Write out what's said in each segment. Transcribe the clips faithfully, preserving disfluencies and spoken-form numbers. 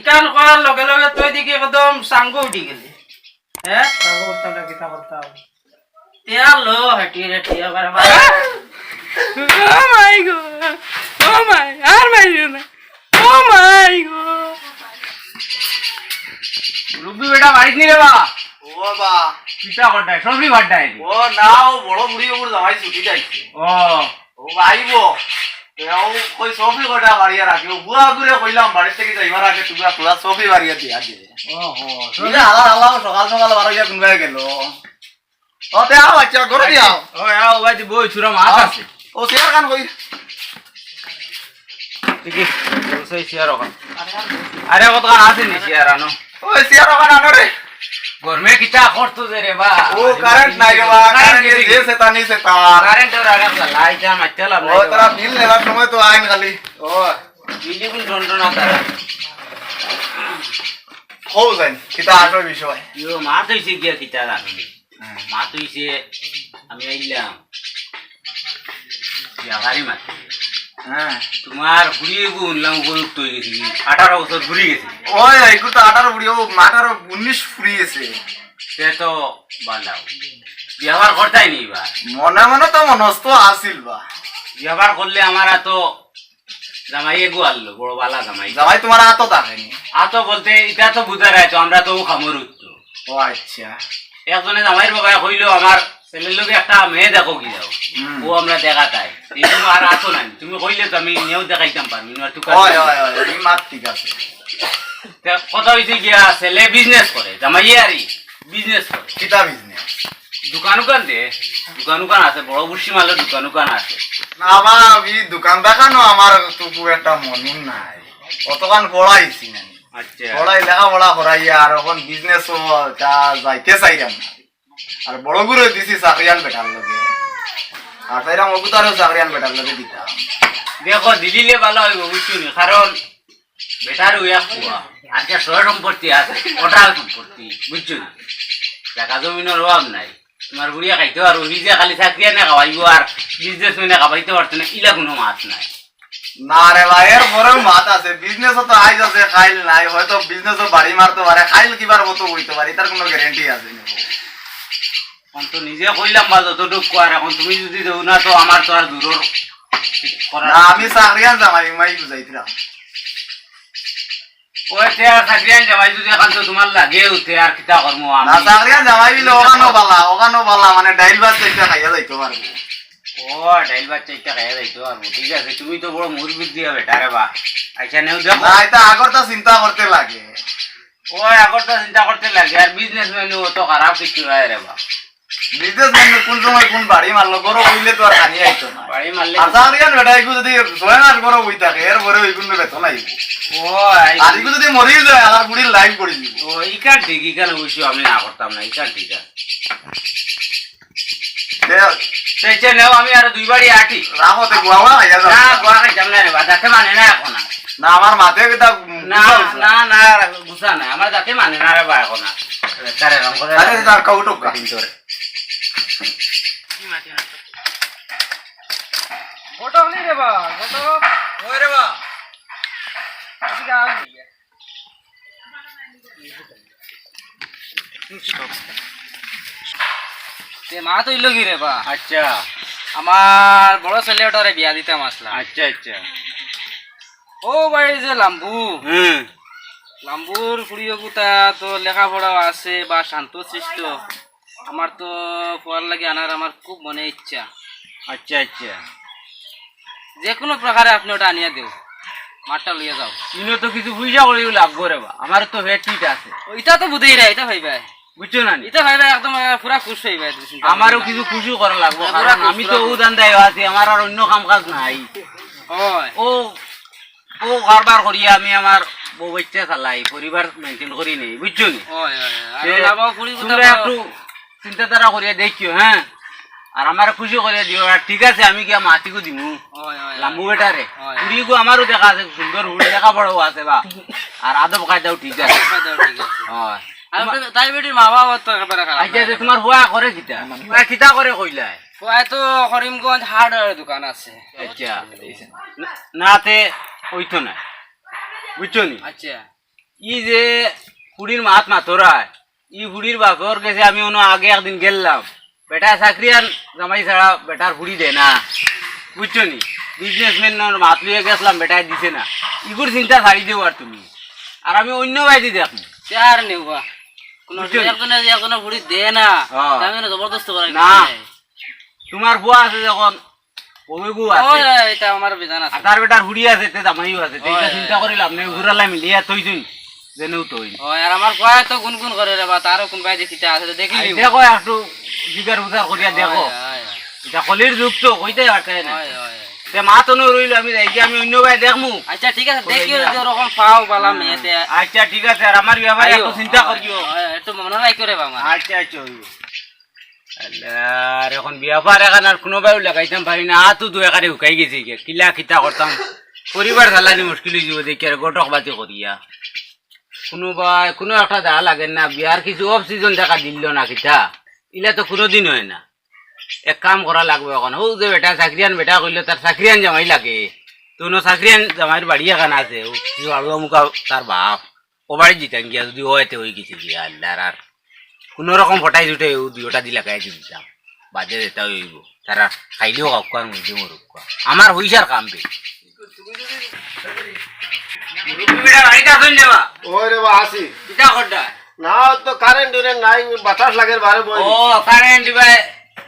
টান করার লগে লগে তুই দেখি একদম সাঙ্গ উঠি গেলি। হ্যাঁ? সাঙ্গ উঠতাম না, কিতা করতাম? টিয়া লো, হাঁটি হাঁটি আবার আবার। Oh my God! Oh my! আর মারিও না। Oh my God! রুবি বেটা বাড়িত নি রে বা? ও বা। কিতা করতায়? সবরি বাড্ডায় নি? ও না, ও বড় বুড়ি ওগুর জামাই ছুটি যাইছে। ও। ও আইবো। তে ও কই সবরি কটা বাড়িয়া রাখি। ও বুয়া ঘুরে কইলাম বাড়ি থাকি যাইবার আগে তুমরা পুরা সবরি বাড়িয়া দিয়া দে। ও হো। বুঝলে, আলা আলা সকাল সকাল বারইয়া কুনবায় গেল। ও তে আও, আচ্ছা, ঘরে দি আও। ও আও, ভাই, বই ছুরা মাত আছে। ও চেয়ার খান কই? দেখি, বসে চেয়ার ওখান। আরে, কত খান আছে নি চেয়ার আনো? ওই চেয়ার ওখান আনো রে। গরমে কিতা করতো যে রে বা? ও কারেন্ট নাই রে বা, কারেন্ট কারেন্ট নেই। যে সেতা নি সেতা। কারেন্ট ওর আগে লাইট আর মারতে লাভ নাই ও রে তারা বা। বিল নেবার সময় তো আইন খালি। ও বিল কোন টন টন আছে? হো যাইন, কিতা আসল বিষয়। ইয়ো, মাত অইছে গিয়া কিতা জানো নি? হ্যাঁ। মাত অইছে, আমি আইলাম। বিয়া বাড়ি মাত। হ্যাঁ। তোমার ফুড়ি এগু হুনলাম উপযুক্ত অই গেছে কি? আঠারো বছর ফুরি গেছে। ওই, এগু তো আঠারো ফুরি, ও আঠারো, উনিশ ফুরি গেছে। সে তো বালাও। বিয়া বার করতায় নি বা? মনে মনে তো মনস্থ আছিল বা। বিয়া বার করলে আমার তো জামাই এগু আনলো, বড় বালা জামাই। জামাই তোমার আতো থাকে নি? আতো বলতে, ইটা তো বুঝা যায় তো, আমরা তো ও খামর উঠতো। ও আচ্ছা। একজনে জামাইর বাবায় কইলো, "আমার ছেলের লগে একটা মেয়ে দেখো কি যাও।" হুম। ও আমরা দেখা তাই। এই তো আর আতো নাই। তুমি কইলে তো আমি নিয়েও দেখাইতাম পারবো, না তো হয়, হয়, হয়, এই মাত ঠিক আছে। তে কথা অইছে গিয়া, ছেলে বিজনেস করে, জামাইয়ে আরি বিজনেস করে। কিতা বিজনেস? দোকান উকান দে, দোকান উকান আছে, বড় বুসি মালের দোকান উকান আছে। না বা, আমি দোকান দেখানো আমার তো খুব একটা মনন নাই। অতখান পড়াইছি না। আচ্ছা। পড়াই, লেখাপড়া করাইয়া আর অখন বিজনেসও তা যাইতে চাইরাম না। আর বড় করে দিছি চাকরিয়ান বেটার লগে। আর চাইরাম অগুতারেও চাকরিয়ান বেটার লগে দিতাম। দেখো, দিলিলে ভালা অইবো, বুঝছো নি? কারণ বেটার ওই এক পুয়া, আর যে সয় সম্পত্তি আছে, ওটাও সম্পত্তি, বুঝছো নি? জাগা জমিনর অভাব নাই। তোমার বুড়িয়ে খাইতে পারবো, নিজে খালি চাকরিয়ানে খাওয়াইবো আর বিজনেসম্যানে খাওয়াইতে পারতো না, ইলা কুনু মাত নাই। না রে ভাই, এর পরেও মাত আছে। বিজনেসও তো আইজ আছে, কাইল নাই। হয়তো বিজনেসও বাড়ি মারতো পারে, কাইল কিবার মতো অইতো পারে, ইতার কুনু গ্যারান্টি আছে নি। অখন তো নিজে কইলাম বা যতটুক কওয়ার, অখন তুমি যুদি দেও না তো আমার তো আর দূরর করার না, আমি চাকরিয়ান জামাই মাই বুঝাইতরাম। ওই তে আর চাকরিয়ান জামাই যুদি অখন তো তোমার লাগে, ও তে আর কিতা করমু আমি? না, চাকরিয়ান জামাই অইলে অখানও বালা, অখানও বালা, মানে ডাইল ভাত চাইরটা খাইয়া যাইতো পারবো। ও, ডাইল ভাত চাইরটা খাইয়া যাইতো পারবো, ঠিক আছে। তুমি তো বড় মুরব্বি দিয়া বেটা রে বা। আচ্ছা, নেও দেখো। না, ইটা আগরতা চিন্তা করতে লাগে। ও, আগরতা চিন্তা করতে লাগে, আর বিজনেসম্যান অত খারাপ কিচ্ছু নায় রে বা। বিজনেসম্যানে কুন সময় কুন বাড়ি মারলো, গরো অইলে তো আর খানি আইতো না। বাড়ি মারলে আর চাকরিয়ান বেটা, এগু যুদি ছয় মাস গরো অই থাকে, এর পরে অইগুন বেতন আইবো। ও, আই- আর এগু যুদি মরি যায়, আর বুড়ির লাইফ পড়ি দিবো। ও, ইখান ঠিক, ইখান অবশ্য আমি না করতাম না, ইখান ঠিক আছে। দে। সেই, সেই নেও, আমি আরো দুই বাড়ি আটি। রাখো, তে গুয়া গুয়া খাইয়া যাও। না, গুয়া খাইতাম না রে বা, দাঁতে মানে না অখন আর। না, আমার মাতে কিতা না, গুছা গুছা। না, না, গুছা নাই, আমার দাঁতে মানে না রে বা অখন আর। তারে রং করে আরে, না। তার কাউ টোকা। দিন তোরে। ঘটক নি রে বা, ঘটক। ওই রে বা। এদিকে আয়। তে মাত অইলো কি রে বা? আচ্ছা। আমার বড় ছেলে ওটারে বিয়া দিতাম আছলাম। আচ্ছা, আচ্ছা। ও ভাই যে লাম্বু। হুম। লাম্বুর ফুড়ি অগুতা তো লেখাপড়াও আছে বা শান্ত শিষ্ট। আমার তো ফুয়ার লাগি আনার আমার খুব মনে ইচ্ছা। আচ্ছা, আচ্ছা। যে কুনু প্রকারে আপনে ওটা আনিয়া দেও, মাতটা লইয়া যাও। ইনো তো কিছু পয়সা কড়িও লাগবো রে বা, আমার তো পেট টিট আছে। ও, ইটা তো বুঝেই রে, ইটা ভাই ভাই। বুঝছো না নি? ইটা ভাই ভাই একদম, আহ, পুরা খুশ হই ভাই, তুমি চিন্তা আমারও করো না। কিছু খুশি করা লাগবো, হ্যাঁ, কারণ পুরা খুশ, আমি তো পুরা ও খুশ। ধান্দায় আছি, আমার আর অন্য কাম কাজ নাই। হয়। ও ও কারবার করিয়া আমি আমার বউ বাচ্চা চালাই, পরিবার maintain করি নেই, বুঝছো নি? অয়, অয়, অয়। আর তে লাভ ফুড়ি তোমরা কোথাও একটু চিন্তাধারা করিয়া দেখিও, হ্যাঁ? আর আমারে খুশি করিয়া দিও, আর ঠিক আছে, আমি গিয়া মাতিগু দিমু। অয়, অয়, অয়। লাম্বু বেটারে। অয়, অয়। ফুড়িগু আমারও দেখা আছে, সুন্দর ফুড়ি, লেখাপড়াও আছে বা। আর আদব কায়দাও ঠিক আছে। আদব কায়দাও ঠিক আছে। অয়। আর তোমার তাই বেটির মা বাবা তো একবারে খারাপ আচ্ছা, না। যে তোমার ফুয়া করে কিতা? ফুয়া কিতা করে কইলায়? ফুয়ায় তো করিমগঞ্জ হার্ডওয়্যার দোকান আছে। আচ্ছা। না, না তে অইতো না। বুঝছো নি? আচ্ছা। ই যে ফুড়ির মাত মাতরায়, ই ফুড়ির বাপর গেছে আমি অনো আগে একদিন গেলাম। বেটায় চাকরিয়ান জামাই ছাড়া বেটার ফুড়ি দেয় না, বুঝছো নি? বিজনেসম্যানর মাত লইয়া গেছলাম, বেটায় দিছে না। ইগুর চিন্তা ছাড়ি দেও আর তুমি, আর আমি অইন্য বায়দি দেখমু। তে আর নেওয়া। কোনো বুঝছো নি? একজনে যদি একজনর ফুড়ি দেয় না, হ্যাঁ। তে আমি অনো জবরদস্ত করার না। কিছু নাই। তুমার ফুয়া আছে যখন, অউ এগু আছে। ওই, ওই, ইটা আমার বিধান আছে। আর তার বেটার ফুড়ি আছে, তে জামাইও আছে, তে ইটা ওই, চিন্তা ওই। করি লাভ নাই, ঘুরালা মিলিয়া থইছইন, যেনেও থইন। ওই, আর আমার ফুয়ায় তো গুনগুন করে রে বা, তারও কুনবায় যে কিতা আছে, তো দেখি আই, নিব। দেখো, একটু জিগার উজার করিয়া দেখো। ওই, ওই, ওই। ইটা কলির যুগ তো, কইতে পারতে না। ওই, ওই, ওই। তে মাত অনো রইল, আমি যাই গিয়া, আমি অইন্য বায় দেখমু। আচ্ছা, ঠিক আছে, ওই দেখি যা। যদি ওরকম পাও বালা মেয়ে, তে আচ্ছা, ঠিক আছে, আর আমার ব্যাপারে আইও। একটু চিন্তা ওই, করিও। ওই, একটু মনো রাখিও রে বা আমার। আচ্ছা, আচ্ছা, অইব। আল্লাহ, আর এখন ব্যাপার এখান আর কুনুবায়ও লাগাইতাম পারি না, আতও তো একেবারে হুকাই গেছে গিয়া, কিলা কিতা করতাম, পরিবার চালানি মুশকিল অই যাইবো দেখি আর ঘটক বাতি করিয়া। কুনুবায়, কুনু একটা দেখা লাগে না, বিয়ার কিছু off season দেখা দিল না কিতা, ইলা তো কুনুদিন অয় না। এক কাম করা লাগবো এখন, অউ যে বেটা চাকরিয়ান বেটা কইলো, তার চাকরিয়ান জামাই লাগে, তো অনো চাকরিয়ান জামাইর বাড়ি এখান আছে, অউ কিছু আলু আমুকা তার বাপ, ও বাড়ি দিতাম গিয়া, যদি অয় তে অই গেছে গিয়া, আল্লাহর আর কুনু রকম ফটাই জুটে অউ দুইওটা দি লাগাই দিতাম, বাদে যেটা অইবো, তারা খাইলেও খাউক্কা আর মরলেও মরুক্কা। আমার পয়সার কাম বে। মুরব্বি বেটা বাড়িত আছইন নি বা? ওই রে বা, আছি। কিতা কররা? না, তো কারেন্ট উরেন্ট নাই, বাতাস লাগের বারে বই। ও, কারেন্ট ইবায়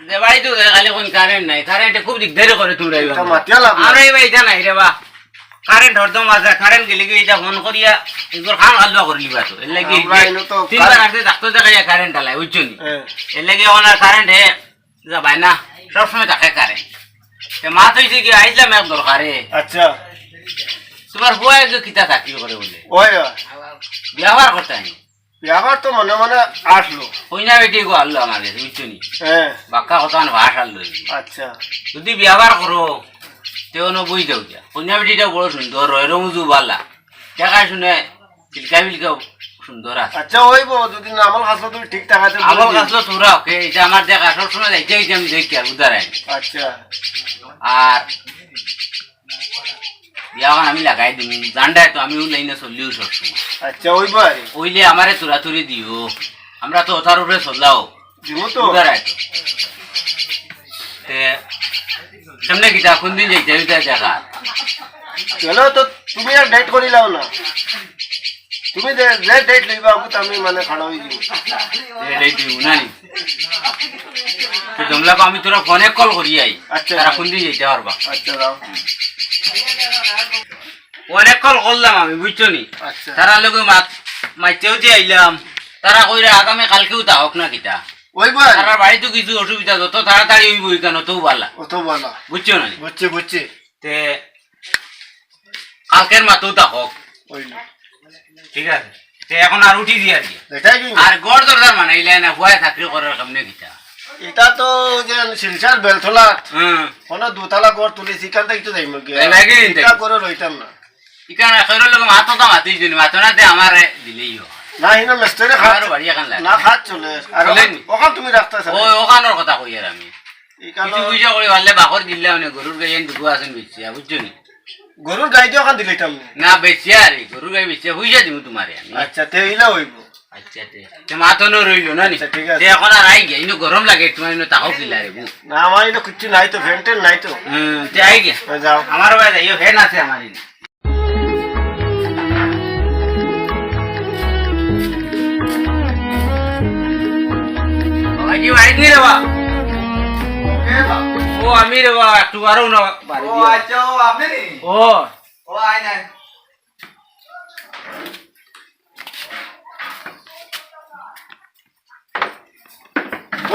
যে বাড়িত যায়, খালি কইন কারেন্ট নাই। কারেন্টে খুব দিগদারি করে তুমরার ইবায়। ইটা মাতিয়া লাভ নাই। আমরার ইবায় ইটা নাই রে বা। কারেন্ট হরদম আছে, কারেন্ট গেলে কি ইটা ফোন করিয়া একবার কান কালুয়া করিলিবা তো। এর লাগি আমরা ইনো তো তিনবার কারেন্ট আছে, ডাক্তার দেখাইয়া কারেন্ট আলাই, বুঝছো নি? হ্যাঁ। এর লাগি অখন আর কারেন্ট হে যাবায় না, সবসময় থাকে কারেন্ট। তে মাত অইছে কি, আইলাম এক দরকারে। আচ্ছা। তুমার ফুয়ায় যে কিতা চাকরি করে বুলে? ওই, ওই। ব্যবহার করতে আনি। ব্যবহার তো মনে মনে আসলো। কইনা বেটি গো আনলো আমার গেছে, বুঝছো নি? হ্যাঁ। বাক্কা কথা না ভাষ আনলো। আচ্ছা। যদি ব্যবহার করো, তে অনো বই যাও গিয়া। কইনা বেটিটা বড় সুন্দর, রয় রমুজু বালা। দেখা শুনে ফিলকা ফিলকা সুন্দর আছে। আচ্ছা, অইবো, যদি না আমল খাসলত ঠিক থাকে, তে আমল বই যাও। খাসলত পুরা ওকে, ইটা আমার দেখা, সবসময় যাইতে যাইতে আমি দেখি আর উদার আইন। আচ্ছা। আর বিয়া অখন আমি লাগাই দিমু, জানরায় তো আমি অউ লাইনে চলিও সবসময়। আচ্ছা, অইবো আরে। অইলে আমারে তুরাতুরি দিও, আমরা তো অতার উপরে চলাও। দিমু তো। বুঝার আয় তো। তে, সামনে কিতা, কুনদিন যাইতায়, অইতা দেখা। চলো তো, তুমি আর ডেট করিলাও না। তুমি যে, যে ডেট লইবা, আমি মানে খাড়া অই যাইমু। যে ডেট লইমু না নি? তো জমলা বা আমি তোরা ফোনে কল করি আই। আচ্ছা। তারা কুনদিন যাইতা পারবা। আচ্ছা, যাও। অনেক কল করলাম আমি, বুঝছো নি? আচ্ছা। তারার লগে মাত-, মাততেও যে আইলাম, তারা কইরা আগামী কালকেউ তা হোক না কিতা। অইবো আর। তারার বাড়িত কিছু অসুবিধা, যত তাড়াতাড়ি অইবো ইখান অত বালা। অত বালা। বুঝছো না নি? বুঝছি, বুঝছি। তে কালকের মাতেউ তা হোক। অইলো। ঠিক আছে। তে অখন আর উঠি দি আর কি। এটাই কি? আর ঘর দরজার মানাইলে না, ফুয়ায় চাকরি করার সামনে কিতা? ইটা তো যে শিলচর বেলতলা, হুম। কোনো দুতলা ঘর তুলিছি, ইখান থাকি তো যাইমু গিয়া। যাইবা কি? ইটা করে রইতাম না। ইখান এখনর লগে মাতো তো মাতিস দিন, মাতো না তে আমারে দিলেই অয়। না, হিনো মিস্ত্রি খাট। আমারও বাড়ি এখান লাগে। না, খাট চলে। আর চলে ওখান, নি? ওখান তুমি রাখতা স্যার। ওই ওখানর কথা কই আর আমি। ইখান কিছু পয়সা করি পারলে বাকর দিলে মানে গরুর গাই আন দুগু আছেন বেচিয়া, বুঝছো নি? গরুর গাই দিয়া ওখান দিলাইতাম নি। না, বেচিয়া আরে, গরুর গাই বেচিয়া পয়সা দিমু তোমারে আমি। আচ্ছা, তে ইলা অইবো। আচ্ছা, তে। তে মাতো নু রইলো না নি? আচ্ছা, ঠিক আছে। তে অখন আর আই গিয়া, ইনো গরম লাগে, তোমার ইনো তাকাও কিলা রে, বু। না, আমার ইনো কিচ্ছু নাই তো, ফ্যান ট্যান নাই তো। হুম, তে আই গিয়া। এ, যাও। আমার বাড়ি যাইও, ফ্যান আছে আমার ইনো। বাবাজি, বাড়িত নি রে বা? কে বা? ও, আমি রে বা, একটু বারো না, বাড়ি ও, দিয়া। আচ্ছা, ও, আপনি নি? ও। ও, আয় না।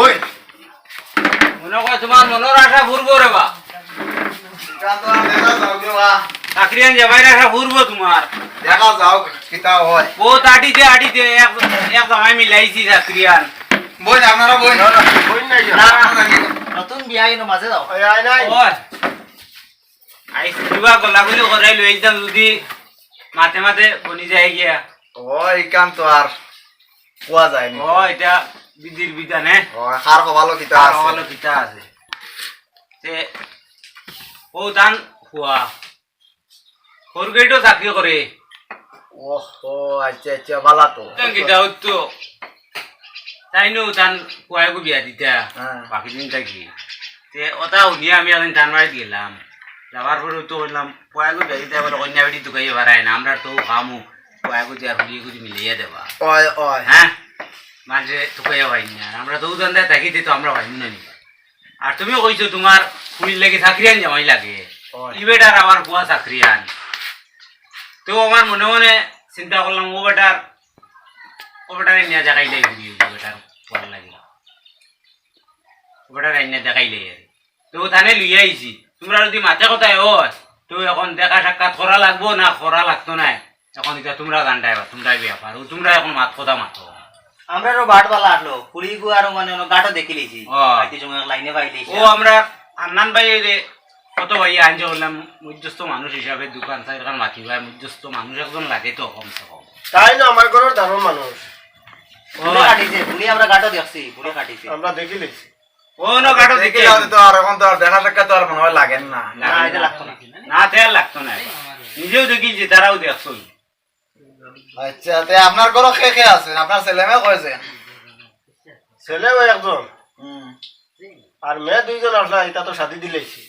ওই। মনো কয় তোমার মনর আশা ফুরবো রে বা। ইটা তো আর দেখা যাউক রে বা। চাকরিয়ান জামাইর আশা ফুরবো তোমার। দেখা যাউক, কিতা অয়। বউত আটিতে আটিতে এক, এক জামাই মিলাইছি চাকরিয়ান। বইন, আপনারা বইন। না, না, বইন নাই। না, না। নতুন বিয়া ইনো মাঝে যাও। ওই, আয় নাই। ওই। আইস, কিবা গলাগুলি করাই লই একদম যদি মাতে মাতে বনি যায় গিয়া। ও, ইখান তো আর কোয়া যায়নি। ও, ইটা বিধির বিধান, হে? ও, কার কপালো কিতা কার আছে? কপালো কিতা আছে? তে, ও দান হুয়া। ফোর গ্রেডও চাকরি করে। ওহো, আচ্ছা, আচ্ছা, বালা তো। তান কিতা অইতো? তাইনও তান পুয়াগু বিয়া দিতা, হ্যাঁ। বাকি দিন থাকি। তে ওটা হুনিয়া আমি একদিন তান বাড়িত গেলাম। যাওয়ার পরে তো কইলাম, পুয়াগু বিয়া দিতা, বলে, "কইন্যা বেটি তুকাইয়া বাড়ায় না, আমরা তো খামু, পুয়াগু দিয়া হুড়িয়ে গুড়ি মিলাইয়া দেবা।" ওই, ওই। হ্যাঁ? মাঝে তুকাইয়া পাই না, আমরা তো উদান দেয় থাকি, তে তো আমরা পাইমু না নি। আর তুমিও কইছো তুমার ফুড়ির লাগি চাকরিয়ান জামাই লাগে। ওই। ই বেটার আবার পুয়া চাকরিয়ান। তো আমার মনে মনে চিন্তা করলাম, ও বেটার, ও বেটারে নিয়া দেখাইলাই ঘুরি, ও বেটার পুয়ার লাগি। ও বেটারে নিয়া দেখাইলাই আর। তো তানে লইয়া আইছি। তুমরা যদি মাতে কথায় অয়, তো এখন দেখা সাক্ষাৎ করা লাগবো না করা লাগতো নায়? এখন ইটা তুমরা জানতায় বা, তুমরাই ব্যাপার। ও তুমরা এখন মাত কথা মাতো। আমরারও বাট বালা আসলো, ফুড়িগু আরো মানে অনো গাটো দেখিলিছি। ও। আইতে সময় এক লাইনে পাইলিছি। ও আমরা আন্নান ভাই রে, কত ভাই আনছে বললাম, মধ্যস্থ মানুষ হিসাবে দোকান সাইড খান মাতি ভাই, মধ্যস্থ মানুষ একজন লাগে তো কমসে কম। তাই না, আমার ঘরর দারুণ মানুষ। ও। ফুড়ি কাটিছে, ফুড়ি আমরা গাটো দেখছি, ফুড়ি কাটিছে। আমরা দেখিলিছি। ও, না, গাটো দেখি দেখি। যাও তো, আর এখন তো আর দেখা সাক্ষাৎ তো আর মনে হয় লাগের না। না, এটা লাগতো না। না, তে আর লাগতো না এবার। নিজেও দেখিছি, তারাও দেখছইন। আচ্ছা, তে আপনার ঘরো কে কে আছইন? আপনার ছেলে মেয়ে কয়জন? ছেলে ওই একজন। হুম। আর মেয়ে দুইজন আসলা, ইতা তো শাদি দিলাইছি।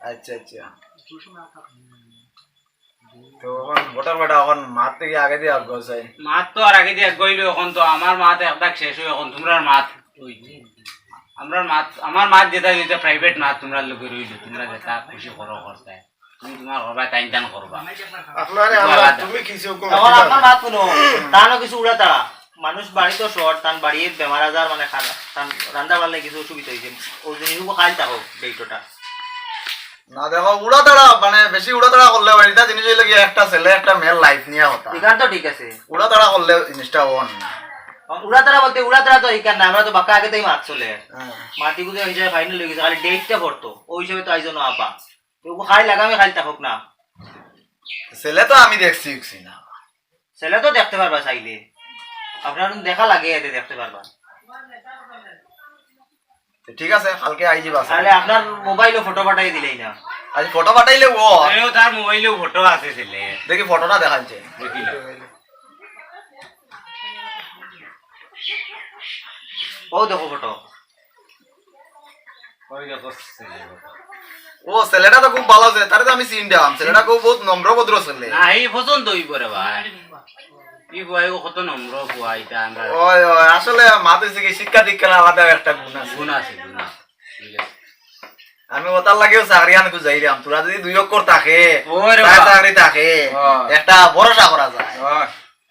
আচ্ছা, আচ্ছা। তো এখন ভোটার বেটা এখন মাত থাকি আগে দিয়া আগুয়াই চাই। মাত তো আর আগে দিয়া আগুয়াইলো, এখন তো আমার মাত এক দাগ শেষ অই, এখন তুমরার মাত অইছে। আমরার মাত, আমার মাত যেটা, যেটা private মাত তুমরার লগে রইলো, তুমরা যেটা খুশি করো করতায়। তুমি তুমার করবায়, তাইন তান করবা। আপনারে তুমার আমরা, আলাদা। তুমি কিছু কম এখন আপনার মাত হুনো, তানও কিছু উড়াতাড়া। মানুষ বাড়িত short, তান বাড়ির বেমার আজার মানে খারাপ, তান রান্দা বাড়লে কিছু অসুবিধা অইছে। ও জিনিসগু খাইল থাকো, date ওটা। না দেখো, উড়াতাড়া, মানে, বেশি উড়াতাড়া করলে অয়। ইটা জিনিস অইলো কি, একটা ছেলে একটা মেয়ের life নিয়া কথা। ইখান তো ঠিক আছে। উড়াতাড়া করলে জিনিসটা অয় না। উড়াতাড়া বলতে, উড়াতাড়া তো ইখান না, আমরা তো বাক্কা আগে তাই মাত চলে। হ্যাঁ। মাতি বুঝে হিসাবে final অই গেছে, খালি date টা পড়তো, ওই হিসাবে তো আইজো না আব্বা। তো খাইল আগামী খাইল থাকুক না। ছেলে তো আমি দেখছি, দেখছি না। ছেলে তো দেখতে পারবা চাইলে, আপনার দেখা লাগে এতে দেখতে পারবা। তো ঠিক আছে, কালকে আই যিবা। তাহলে আপনার মোবাইলও ফটো পাঠাই দিলেই না। আজ ফটো পাঠাইলে ও। আরে, ও তার মোবাইলেও ফটো আছে ছেলে। দেখি ফটোটা দেখাইছে। দেখি না। ও দেখো ফটো। ওই দেখো ছেলে। ও, ছেলেটা তো খুব ভালা আছে, তারে তো আমি চিনতাম। ছেলেটা খুব বহুত নম্র ভদ্র ছেলে। না, এই পছন্দ অইবো রে ভাই। ই পুয়া, ও কত নম্র পুয়া, ইটা আমরা ওই, ওই, আসলে মাত অইছে কি, শিক্ষা দীক্ষা না, আলাদা একটা গুণ আছে। গুণ আছে, গুণ আছে। ঠিক আছে। আমি ওটার লাগিও চাকরি আন খুঁজাইরাম। তোরা যদি দুই অক্ষর থাকে, ওরে তার বাবা। চাকরি থাকে, ও। একটা ভরসা করা যায়। ও।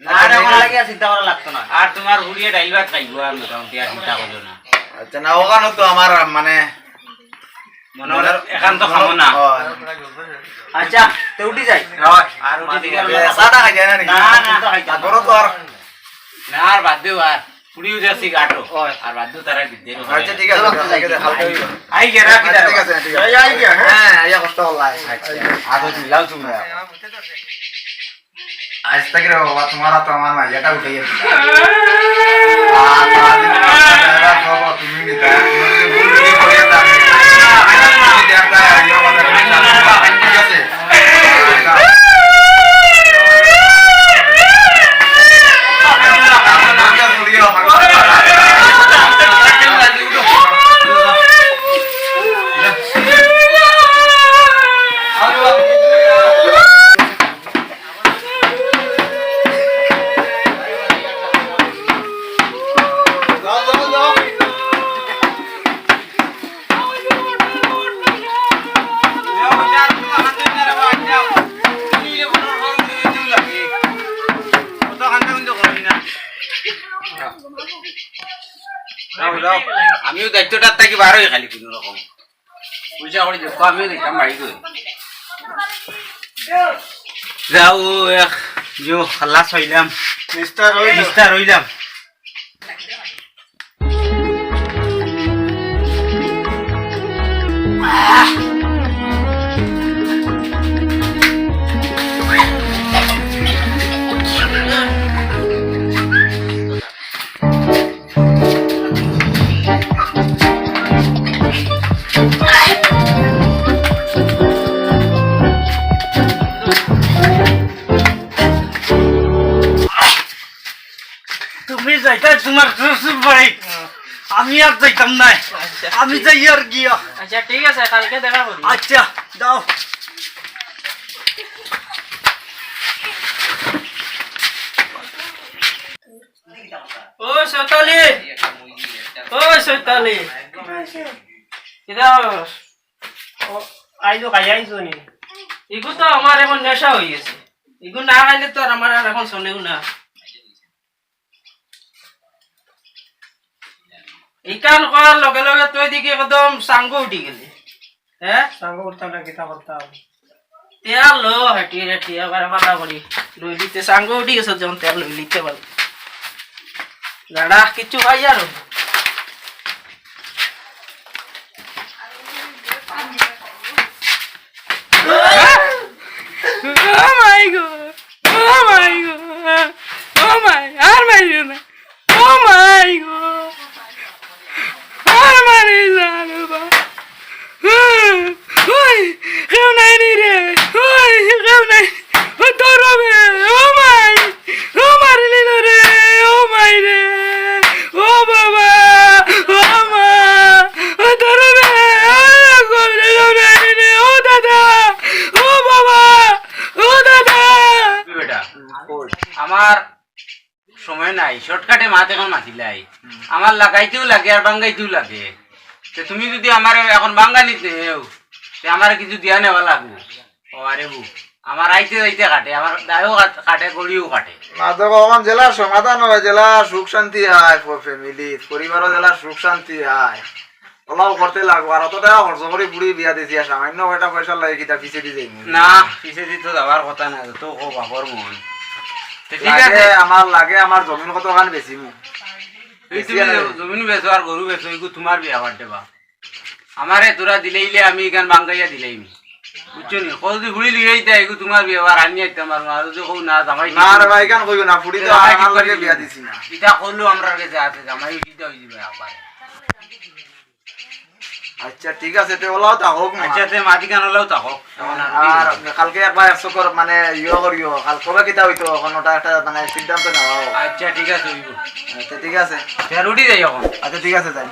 না, আর এখন আর চিন্তা করা লাগতো না। আর তুমার হুড়িয়ে ডাইল ভাত খাইবো, আর মোটামুটি আর চিন্তা করিও না। আচ্ছা, না, ওখানে তো আমার মানে মনর মনর একান্ত কামনা। ও। আচ্ছা, তে উঠি যাই। হয়, আর উঠি দিকে এ, চা টা খাই যায় না নাকি? না, না, চা খাইতাম না। তারপরে তো আর না, আর বাদ দেও আর। পুড়িও যাচ্ছি গাটো। হয়। আর বাদ দেও তারা বিদ্যে আচ্ছা, ঠিক আছে, চলো, ঠিক আছে, যাই। হালকা হইবো। আই গিয়া রাখি আচ্ছা, তারা। ঠিক আছে, ঠিক আছে। এই, আই গিয়া, হ্যাঁ? হ্যাঁ, আইয়া কষ্ট করলাই। আচ্ছা, আরো চিল্লাও তুমি। আজ থেকে রে বাবা, তোমার তো আমার মাঝেটা উঠে গেছে। আর সারাদিন তোমার ড্রাইভার সব তুমি নিতে। তুমি যদি ভুল যদি করে থাকো, আমি দেখতে আর ইয়ে কথা বলতে না। ঠিক আছে? যাও, যাও। আমিও দায়িত্বটা থাকি বার হই খালি কোনো রকম। পয়সা করি দেখো, আমিও দেখতাম বাড়ি করে। যাও, এক জো খালাস হইলাম। নিস্তার হইলাম। নিস্তার হইলাম। এটা তোমার শ্বশুর বাড়ি। আমি আর যাইতাম না। আচ্ছা। আমি যাই আর গিয়া। আচ্ছা, ঠিক আছে, কালকে দেখা করি। আচ্ছা, দাও। ও সৈতালি, ও সৈতালি, কিতা? ও, আইজো খাই আইছো নি? ইগু তো আমার এখন নেশা হয়ে গেছে। ইগু না খাইলে তো আর আমার আর এখন চলেও না। ইখান করার লগে লগে তুই দেখি একদম চাঙ্গো উঠি গেলি। হ্যাঁ? চাঙ্গো উঠতাম না, কিতা করতাম? টিয়া লো, হাঁটি রে, টিয়া বারে বালা করি। লই লিতে চাঙ্গো উঠি গেছে যখন টিয়া লই লিতে পারো। দাঁড়া, কিচ্ছু ভাই আর। Oh my God! Oh my God! Oh my! আর মারিও না। Oh my God! আর মারিও না রে বা। ওই, কেউ নাই নি রে। ওই, কেউ নাই। ও তোর হবে। Oh my! ও মারিলিল রে, ও মাই রে, ও বাবা, ও মা, ও ধরো রে, ও রাখো রে, ও রাখো রে, ও দাদা, ও বাবা, ও দাদা। বেটা, আমার সময় নাই, শর্টকাটে মাত এখন মাতিলাই। আমার লাগাইতেও লাগে আর বাঙ্গাইতেও লাগে। তে তুমি যদি আমার এখন বাঙ্গানিত নেও, তে আমার কিছু দিয়া নেওয়া লাগবো। ও আরে বু, আমার আইতে যাইতে কাটে, আমার দায়ও কাট-, কাটে, গড়িও কাটে। মাধব, অখন যেলা সমাধান হয়, যেলা সুখ শান্তি হয়, ফ-, ফ্যামিলিত, পরিবারও যেলা সুখ শান্তি হয়, ওলাও করতে লাগবো। আর অত টাকা খরচ করি বুড়ি বিয়া দিছি, আর সামান্য কয়টা পয়সা লাগে কিতা পিছে দি যাইমু? না, পিছে দি তো যাওয়ার কথা না, তো কো বাপর মন। তো ঠিক লাগে আছে। আমার, লাগে আমার জমিন কতখান বেচিমু। এই তুমি বেচিয়া লাগে। জমিন বেচো আর গরু বেচো, এগু তোমার বিয়া বাদ দেবা। আমারে তোরা দিলাইলে আমি ইখান বাঙ্গাইয়া দিলাইমু। বুঝছো নি? কও যদি ফুড়ি লইয়া আইতা, এগু তোমার বিয়া, আর আমি আইতাম পারমু না। আর যদি কও না, জামাই না রে ভাই, ইখান কইও না, ফুড়ি তো জামাই আমার লগে বিয়া দিছি না। ইটা কইলো আমরার গেছে আছে, জামাই কিতা অই দিবা একবার। আচ্ছা, ঠিক আছে, তে ওলাও থাকউক না। আচ্ছা, তে মাটিখান ওলাও থাকউক। এখন আর আর কালকে একবার এক চক্কর মানে ইয়ে করিও, কাল কবে কিতা অইতো, এখন ওটা একটা মানে সিদ্ধান্ত নেওয়া হোক। আচ্ছা, ঠিক আছে, অইবো। আচ্ছা, ঠিক আছে। তে রুটি যাই এখন। আচ্ছা, ঠিক আছে, যাই।